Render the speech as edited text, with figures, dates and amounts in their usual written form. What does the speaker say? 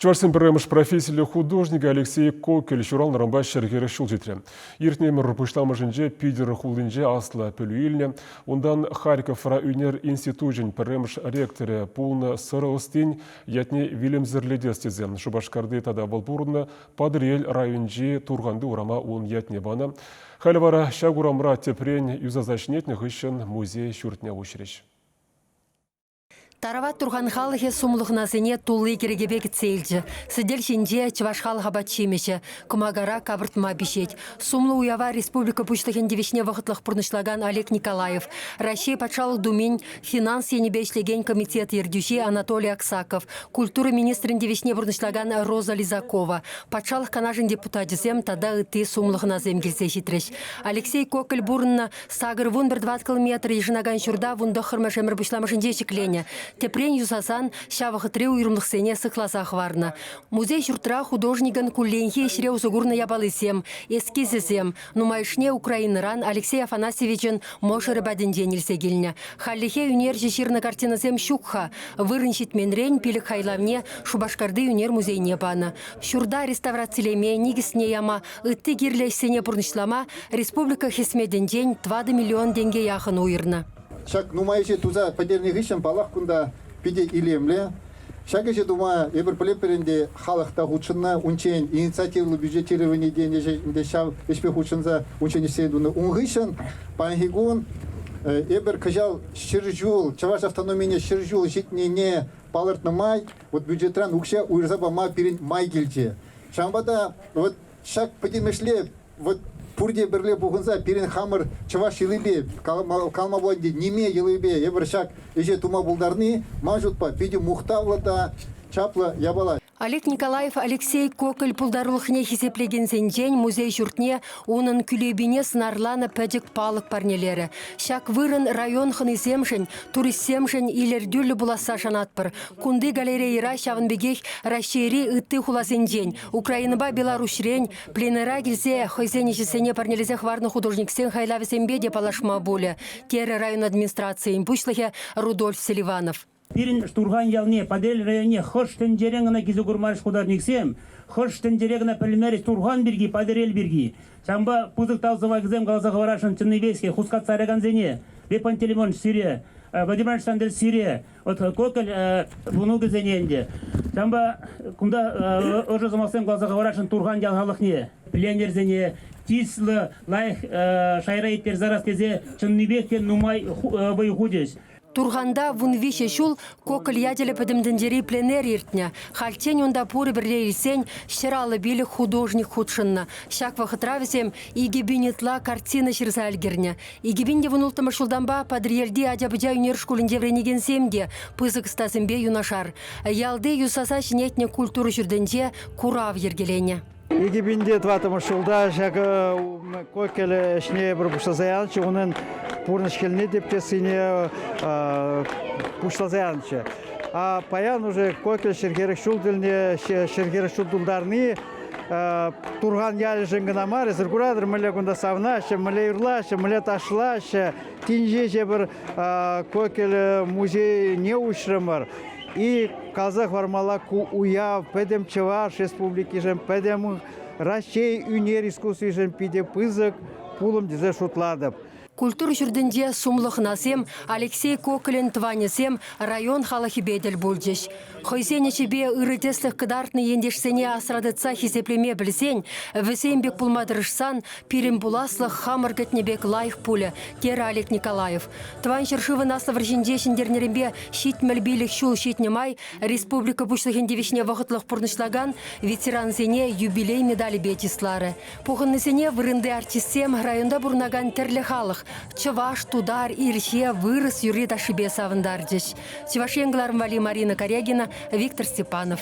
Чӑвашсен пӗрремӗш профессиллӗ художникӗ Алексей Кокель ҫуралнӑранпа 140 ҫул ҫитрӗ. Иртнӗ ӗмӗр пуҫламӑшӗнче Питӗр хулинче аслӑ пӗлӳ илнӗ. Унтан Харьковра ӳнер институчӗн пӗрремӗш ректорӗ пулнӑ сӑрӑ ӑстин ятне вилӗмсӗрлетес тесе Шупашкарти тата вӑл пурӑннӑ Патӑрьел районӗнчи Турханти урама ун ятне панӑ. Халӗ вара ҫак урамра тӗпрен юсаса ҫӗнетнӗ хыҫҫӑн музей ҫуртне уҫрӗҫ. Тарават Турхан халӑхӗ сумлӑ хӑнасене тулли кӗрекепе кӗтсе илчӗ. Сӗтел ҫинче чӑваш халӑх апат-ҫимӗҫӗ, кӑмакара капӑртма пиҫет. Сумлӑ уява республика Пуҫлӑхӗн тивӗҫне вӑхӑтлӑх пурнӑҫлакан Олег Николаев, Раҫҫей Патшалӑх Думин финанс енӗпе ӗҫлекен комитет ертӳҫи Анатолий Аксаков, культура министрӗн тивӗҫне пурнӑҫлакан Роза Лизакова, Патшалӑх Канашӗн депутачӗсем тата ытти сумлӑ хӑнасем килсе ҫитрӗҫ. Алексей Кокель пурӑннӑ 81 тӑваткал метр йышӑнакан ҫурта 19-мӗш ӗмӗр пуҫламӑшӗнче ҫӗкленӗ. Тӗпрен юсасан ҫав вӑхӑтри уйрӑмлӑхсене сыхласа хӑварнӑ. Музей-ҫуртра художникӑн кулленхи ӗҫре усӑ курнӑ япалисем, эскизӗсем, нумайӑшне Украинӑран Алексей Афанасьевичӑн мӑшӑрӗ патӗнчен илсе килнӗ. Хальлӗхе ӳнерҫӗ ҫырнӑ картинӑсем ҫук-ха. Вырӑн ҫитменрен пилӗк хайлавне Шупашкарти ӳнер музейне панӑ. Ҫурта реставрацилеме, никӗсне яма, ытти кирлӗ ӗҫсене пурнӑҫлама республика хӗсметӗнчен 4 миллион тенке яхӑн уйӑрнӑ. Ҫак нумай ӗҫе туса пӗтернӗ хыҫҫӑн, паллах, кунта питӗ илемлӗ. Ҫак ӗҫе тума эпир пӗлетпӗр ӗнтӗ, халӑх та хутшӑннӑ. Унччен инициативлӑ бюджетировани тенӗ ӗнтӗ ҫав ӗҫпе хутшӑнса унччен ӗҫсем тунӑ. Ун хыҫҫӑн паянхи кун эпир кӑҫал 100 ҫул, Чӑваш автономине 100 ҫул ҫитнине палӑртнӑ май, вот бюджетран укҫа уйӑрса пама пирӗн май килчӗ. Ҫавӑнпа та вот ҫак пӗтӗмӗшле вот пурте пӗрле пухӑнса пирӗн хамӑр чӑваш йӑлипе, калама пулать ниме йӑлипе эпир ҫак ӗҫе тума пултарни, ман шутпа, питӗ мухтавлӑ та чаплӑ япала. Олег Николаев Алексей Коколь пултарулӑхне хисеплекенсенчен музей ҫуртне унӑн кӳлепине сӑнарланӑ пӗчӗк палӑк парнелерӗ. Ҫак вырӑн район хӑнисемшӗн, туристсемшӗн илӗртӳллӗ пуласса шанатпӑр. Кунти галерейӑра ҫавӑн пекех Раҫҫейри ытти хуласенчен, Украинӑпа Беларуҫрен пленэра килсе хӑйсен ӗҫӗсене парнелесе хӑварнӑ художниксен хайлавӗсемпе те паллашма пулӗ, терӗ район администрацийӗн пуҫлӑхӗ Рудольф Селиванов. Пирӗн Турхан ялне, Патӑрьел районне хӑш тӗнчерен кӑна килсе курмарӗҫ художниксем, хӑш тӗнчере кӑна пӗлмерӗҫ Турхан пирки, Патӑрьел пирки. Ҫавӑнпа пысӑк тав сӑмахӗсем каласа хӑварасшӑн чӑннипех хускатса яракансене, Лев Пантелеймонович сире, Владимир Александрович сире, Вот Кокель мӑнукӗсене ӗнтӗ. Ҫавӑнпа кунта ӑшӑ сӑмахсем каласа хӑварасшӑн Турхан ял халӑхне, пленерсене тислӗ, лайӑх шайра ирттерсе ярас тесе чӑннипех те нумай вӑй хучӗҫ. Турханта 13 ҫул Коколь ячӗллӗ пӗтӗм тӗнчери пленэр иртнӗ. Хальччен унта пурӗ пӗрле илсен 155 художник хутшӑннӑ. Ҫак вӑхӑтра вӗсем 2000 ытла картина ҫырса ӗлкӗрнӗ. 2016 ҫултанпа Патӑрьелти ача-пӑча ӳнер шкулӗнче вӗренекенсем те пысӑк ӑстасемпе юнашар. Ялти юсаса ҫӗнетнӗ культура ҫуртӗнче курав йӗркеленӗ. 2004 ҫулта ҫакӑ Кокель ӗҫне эпир пуҫласа янӑччӗ. Унӑн пурнӑҫ хӗлне тӗпчессине пуҫласа янӑччӗ. А паян уже Кокель 140 ҫул тӗлне 140 ҫул тултарни Турхан ялӗшӗн кӑна мар, эсир куратӑр, мӗнле кунта савӑнаҫҫӗ, мӗнле юрлаҫҫӗ, мӗнле ташлаҫҫӗ. Тин ҫеҫ эпир Кокель музейне уҫрӑмӑр. И каласа хӑвармалла, ку уяв пӗтӗм Чӑваш Республикишӗн, пӗтӗм Раҫҫей ӳнер искусствишӗн питӗ пысӑк пулӑм тесе шутлатӑп. Культура ҫуртӗнче сумлӑ хӑнасем Алексей Кокелӗн тӑванӗсем район халӑхӗпе тӗл пулчӗҫ. Хӑйсен ӗҫӗпе ырӑ тӗслӗх кӑтартнӑ ентешсене асра тытса хисеплеме пӗлсен, вӗсем пек пулма тӑрӑшсан пирӗн пуласлӑх хамӑр кӗтнӗ пек лайӑх пулӗ, терӗ Олег Николаев. Тӑван ҫӗршывӑн Аслӑ вӑрҫинче ҫӗнтернӗренпе 75 ҫул ҫитнӗ май республика Пуҫлӑхӗн тивӗҫне вӑхӑтлӑх пурнӑҫлакан ветерансене юбилей медалӗпе чысларӗ. Пухӑннисене вырӑнти артистсем, районта пурӑнакан тӗрлӗ халӑх, чӑваш, тутар, ирҫе, вырӑс юрри-ташшипе савӑнтарчӗҫ. Чӑваш Ен кӑларӑм валли Марина Карягина, Виктор Степанов.